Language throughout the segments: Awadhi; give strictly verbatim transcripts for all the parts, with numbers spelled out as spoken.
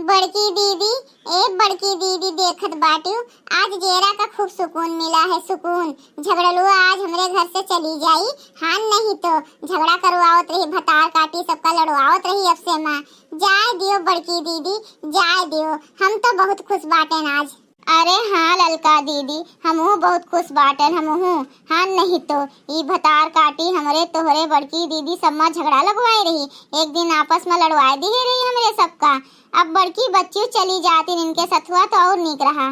बड़की दीदी, ए बड़की दीदी, देखत बाटिउ, आज जेरा का खूब सुकून मिला है, सुकून। झगड़लुआ आज हमरे घर से चली जाई, हाँ नहीं तो झगड़ा करवावत रही, भतार काटी सबका लड़वावत रही। अब से माँ जाए दियो बड़की दीदी, जाए दियो, हम तो बहुत खुश बाटेन आज। अरे हाँ ललका दीदी, हमहू बहुत खुश बाटेन, हमहू। हाँ नहीं तो, ई भतार काटी हमरे तोहरे बड़की दीदी सब मा झगड़ा लगवाए रही, एक दिन आपस मा लड़वाए दिहे रही हमरे सबका। अब बड़की बच्ची चली जाती इनके सथुआ तो और नीक रहा।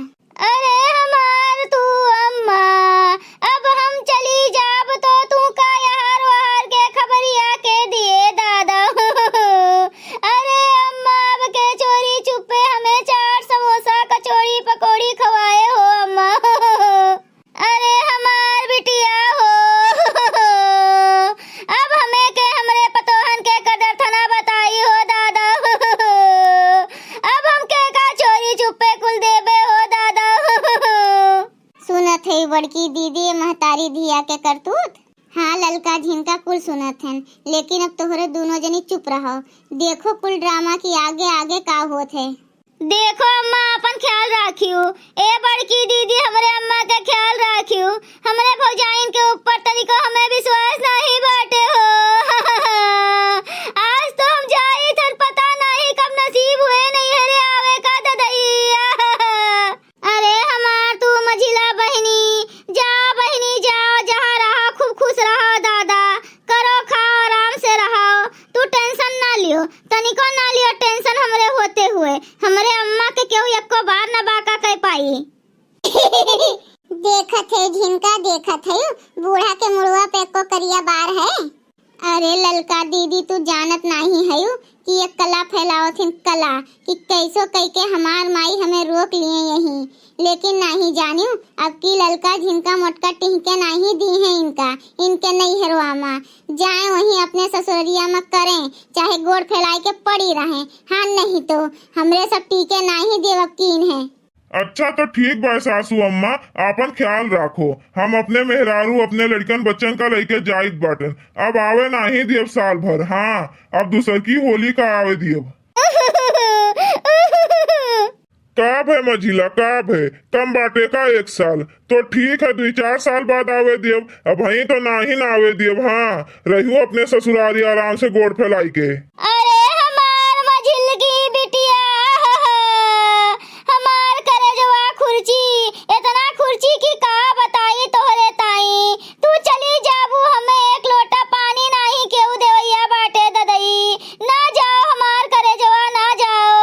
अरे हमार तू अम्मा, अब हम चली जाब तो तू का यहार वहार के खबरिया के दिए दादा। अरे अम्मा, अब के चोरी चुप्पे हमें चाट समोसा कचौड़ी पकौड़ी खवाए हो अम्मा। अरे हमार बिटिया हो, अब हमें के हमरे पतोहन के कदर थना बताई हो दादा। अब हम के का चोरी चुप्पे कुल देबे हो दादा। सुनत है बड़की दीदी महतारी धिया के करतूत। हाँ ललका झिनका कुल सुनत हन, लेकिन अब तोहरे दोनों जनी चुप रहो। देखो कुल ड्रामा की आगे आगे का होत है। देखो अम्मा, अपन ख्याल राखियो। ए बड़की दीदी, हमरे अम्मा के ख्याल राखियो। हमरे भौजाइन के ऊपर तनिको हमें विश्वास नहीं बाटे हो। आज तो हम जाई थन, पता नहीं कब नसीब हुए नहीं हरे आवे का ददई। अरे हमार तू मझिला बहिनी, जा बहिनी जा, जहाँ रहा खूब खुश रहा दादा, करो खाओ आराम से रहो, तू tension ना लियो, तनिको ना लियो tension हमरे होते हुए, हमरे अम्मा के केहू एको बार ना बाका कह पाई। देखत है झिनका, देखत है बूढ़ा के मुड़वा पे एको करिया बार है। अरे ललका दीदी, तू जानत नाही हयू कि ये कला फैलावत हिन, कला कि कैसो कह के हमार माई हमें रोक लिए यहीं, लेकिन नाही जानियो अब की ललका झिनका मोटका टिहके नाही दी है इनका, इनके नैहरवा मा। जाए वहीं अपने ससुररिया मा करें, चाहे गोड़ फैलाए के पड़ी रहे। हाँ नहीं तो हमरे सब टीके नाही देव अब की इन्हें। अच्छा तो ठीक बा सासू अम्मा, आपन ख्याल राखो। हम अपने मेहरारू, अपने लड़कन बच्चन का लइके जाइत बाटन। अब आवे नाही दियब साल भर। हाँ, अब दूसर की होली का आवे दियब। का भे मझिला, का भे? कम बाटे का एक साल? तो ठीक है, दुई चार साल बाद आवे दियब, अबहीं तो नाही ना आवे दियब। हाँ, रहियो अपने ससुरारी आराम से गोड़ फैलाई के। अरे हमार मझिलकी बिटिया, हमार करेजवा खुरची, इतना खुरची कि का बताई तोहरे ताई। तू चली जाबू, हमें एक लोटा पानी नाही केहू देवैया बाटे ददई। ना जाओ हमार करेजवा, ना जाओ।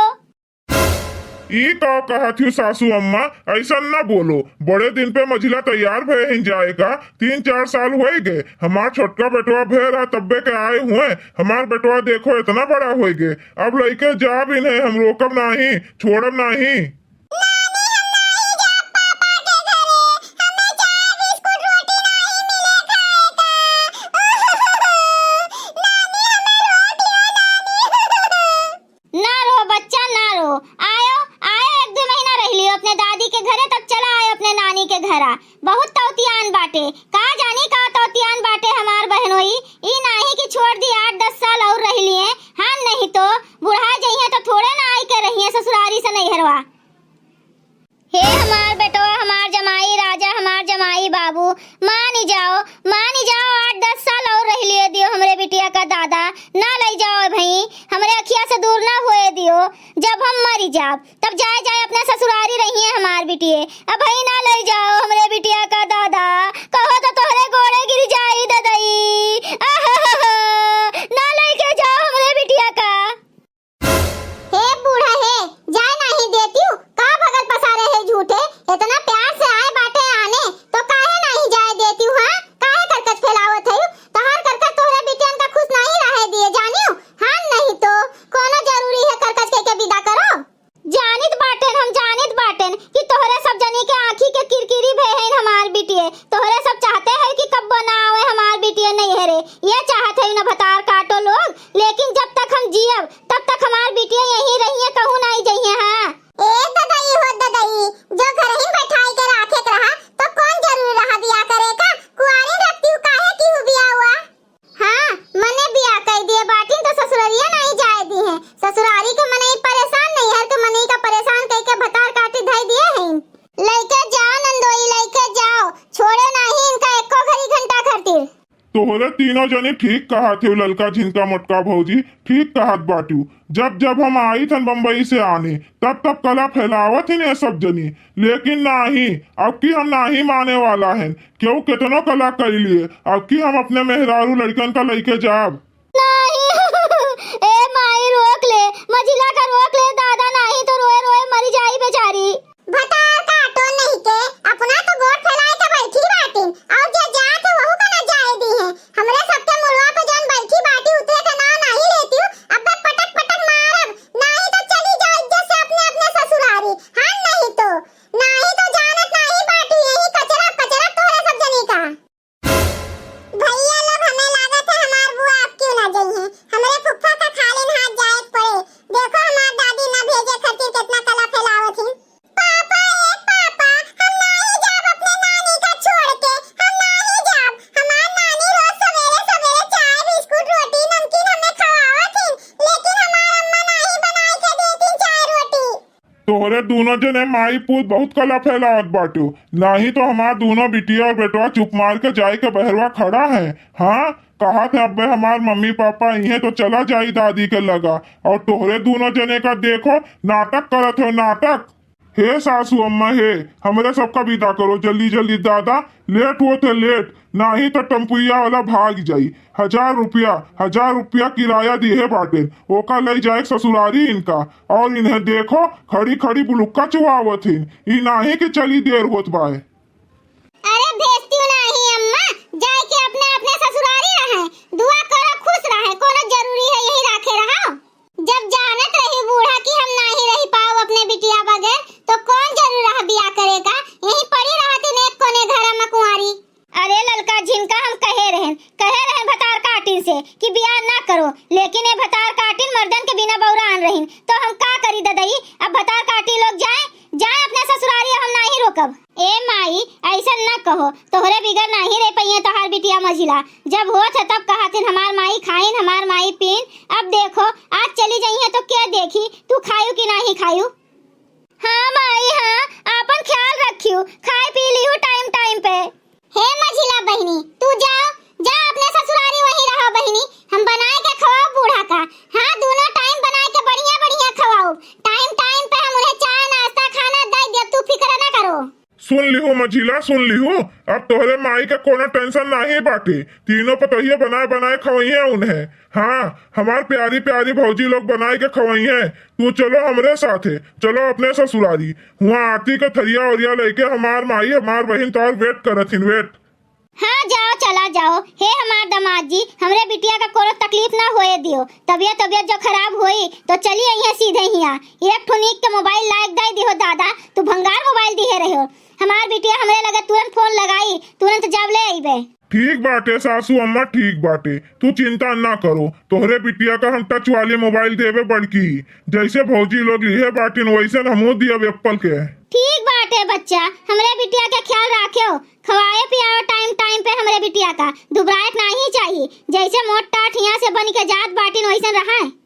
ई का कहत हूँ सासू अम्मा, ऐसन ना बोलो। बड़े दिन पे मझिला तैयार भए हैं जाए का, तीन चार साल होए गए। हमार छोटका बेटवा भए रहा तब्बे के आए हुए। हमार बेटवा देखो इतना बड़ा होए गए, अब लइके जाब इन्हें, हम रोकब नाही, छोड़ब नाही। ना रो बच्चा, ना रो। आयो, आयो, एक दो महीना रह लियो अपने दादी के घरे, तब चला आयो अपने नानी के घरा। बहुत तौतियान बाटे, का जानी का तौतियान बाटे हमार बहनोई। ई नाही कि छोड़ दी, आठ दस साल और रह लिए। हाँ, नहीं तो बुढ़ा जइहे तो थोड़े ना आई के रहिए ससुरारी से नैहरवा। हे हमार बेटवा, हमार जमाई राजा, हमार जमाई बाबू, मानी जाओ, मानी जाओ, आठ दस साल और रह लिए दियो हमरे बिटिया का दादा, ना लई जाओ भई, हमरे अखिया से दूर ना हुए दियो। जब हम मरी जाब, तब जाए जाए अपने ससुरारी रहिए हमार बिटिए। अब भई ना लई जाओ हमरे बिटिया का दादा, कहो तो तोहरे गोड़े गिर जाई ददई। आहाहा, ना लइके जाओ हमरे बिटिया का। हे बूढ़ा हे, जाए नाही देतिउ, का भगल पसारे है झूठे? इतना प्यार से आए बाटे आने, तो काहे नाही जाए देतिउ, हाँ? काहे करकच फैलावत है? तोहार करकच तोहरे बिटियन का खुश नाही रहे दिए, जानिउ? हाँ, नहीं तो कोनो जरूरी है करकच के, के विदा करो? जानित बाटेन, हम जानित बाटेन कि तोहरे सब जनी के आँखी के किरकिरी भे हैं हमार बिटिए। तोहरे सब चाहते तोहरे तीनों जनी ठीक कहत हो ललका झिनका मोटका भौजी, ठीक कहत बाटू। जब जब हम आइत हन बम्बई से आने, तब तब कला फैलावत ही ये सब जनी, लेकिन नाही, अब की हम नाही माने वाला हन। केहू केतनो कला कइ लिए, अब की हम अपने मेहरारू लड़कन का लइके जाब। नाही। ए माई, रोक ले, मझिला का रोक ले दादा, नाही तो रोए रोए मरी जाई बेचारी। भतार काटो नहीं के, अपना तो बोट फैलाए के बैठी बाटिन, और जे जात है वहू का ना जाए दी है। हमरे सबके मुड़वा पे जौन बैठी बाटी उतरे के नाव नाही लेती हूँ, अब्बे पटक पटक मारब, नाही तो चली जाओ इज्जत से अपने अपने ससुरारी। हाँ नहीं तो, नाही तो जानत नाही बाटी, यही कचरा कचरा तोहरे सब जनी का। भैया लोग, हमें लागत है हमार बुआ अब क्यों ना जइहें। हमरे फुफ्फा का खालिन हाथ जाए के पड़े। देखो हमार दादी ना भेजे खातिर कितना कला फैलावत ही। पापा, ए पापा, हम नाही जाब अपने नानी का छोड़ के, हम नाही जाब। हमार नानी रोज सवेरे सवेरे चाय, बिस्कुट, रोटी, नमकीन हमें खवावत ही, लेकिन हमार अम्मा नाही बनाए के देती चाय रोटी। तोहरे दूनों जने माई पूत बहुत कला फैलावत बाटू। नाही तो हमार दूनों बिटिया और बेटवा चुप मार के जाए के बहरवा खड़ा है। हाँ, कहत है अब्बे हमार मम्मी पापा इहें तो चला जाई दादी के लगा। और तोहरे दूनों जने का देखो, नाटक करत हो, नाटक। हे सासू अम्मा हे, हमरे सबका विदा करो जल्दी जल्दी दादा, लेट होत है लेट। नाही तो टेम्पुइया वाला भाग जाई। हजार रुपया, हजार रुपया किराया दिहे बाटेन, ओका लई जाए ससुरारी इनका। और इन्हें देखो, खड़ी खड़ी बुलुक्का चुआवत हिन। ई नाही कि चली देर होत बाए। अरे भेजती हूँ नाही अम्मा, जाए के अपने अपने ससुरारी रहे, दुआ करो खुश रहे, कोनो जरूरी है यही राखे रहो। जब जानत रही बूढ़ा कि हम नाही रही पाओ अपने बिटिया बगैर, तो कौन जरूर रहा बियाह करे का? यहीं पड़ी रहती ने एक कोने घर में कुंवारी। अरे ललका झिनका, हम कहे रहन, कहे रहन भतार काटिन से कि बियाह ना करो, लेकिन ये भतार काटिन मर्दन के बिना बौरान रहिन, तो हम का करी ददई? अब भतार काटी लोग जाए, जाए अपने ससुरारी, हम नाही रोकब। ए माई, ऐसन न कहो, तोहरे बिगर नाही रह पइहें तोहार बिटिया मझिला। जब होत है तब कहत हिन, "हमार माई खाइन, हमार माई पीन।" अब देखो, आज चली जइहें तो के देखी, तू खायू कि नाही खायू? हाँ माई, हाँ, आपन ख्याल रखियो, खाए पी लिहू टाइम टाइम पे। हे मझिला बहिनी, तू जाओ, जा अपने ससुरारी वहीं रहो बहिनी, हम बनाए के खवाओ बूढ़ा का। हाँ, दूनों टाइम बनाए के बढ़िया बढ़िया खवाओ, टाइम टाइम पे हम उन्हें चाय नाश्ता खाना दे देब, तू फिक्र ना करो। सुन लिहू मझिला, सुन लिहू, अब तोहरे माई के कोनो टेंशन नाही बाटे। तीनों पतोहिया बनाए बनाए खवइहें उन्हें। हाँ, हमार प्यारी प्यारी भौजी लोग बनाए के खवइहें। तू चलो हमरे साथे, चलो अपने ससुरारी। हुआं आरती के थरिया ओरिया लेके हमार माई, हमार बहिन तोहर वेट करत हिन, वेट। हाँ, जाओ, चला जाओ। हे हमार दामाद जी, हमरे बिटिया का कोनो तकलीफ ना होए दियो। तबियत, तबियत जो खराब होई, तो चली अइहें सीधे हियाँ। एक ठो नीक के मोबाइल लायक दे दिहो दादा, तू भंगार मोबाइल दिहे रहो। हमार बिटिया हमरे लगे तुरंत फोन लगाई, तुरंत जब ले अइबे। ठीक बाटे सासू अम्मा, ठीक बाटे, तू चिंता ना करो, तोहरे बिटिया का हम टच वाली मोबाइल देबे बड़की, जैसे भौजी लोग लिहे बाटिन वैसन हमहू दियब एप्पल के। ठीक बाटे बच्चा, हमरे बिटिया के ख्याल राख्यो, खवाए पियाओ टाइम टाइम पे हमरे बिटिया का, दुबराए के नाही चाही, जैसे मोट टाट हियाँ से बन के जात बाटिन वैसन रहाए।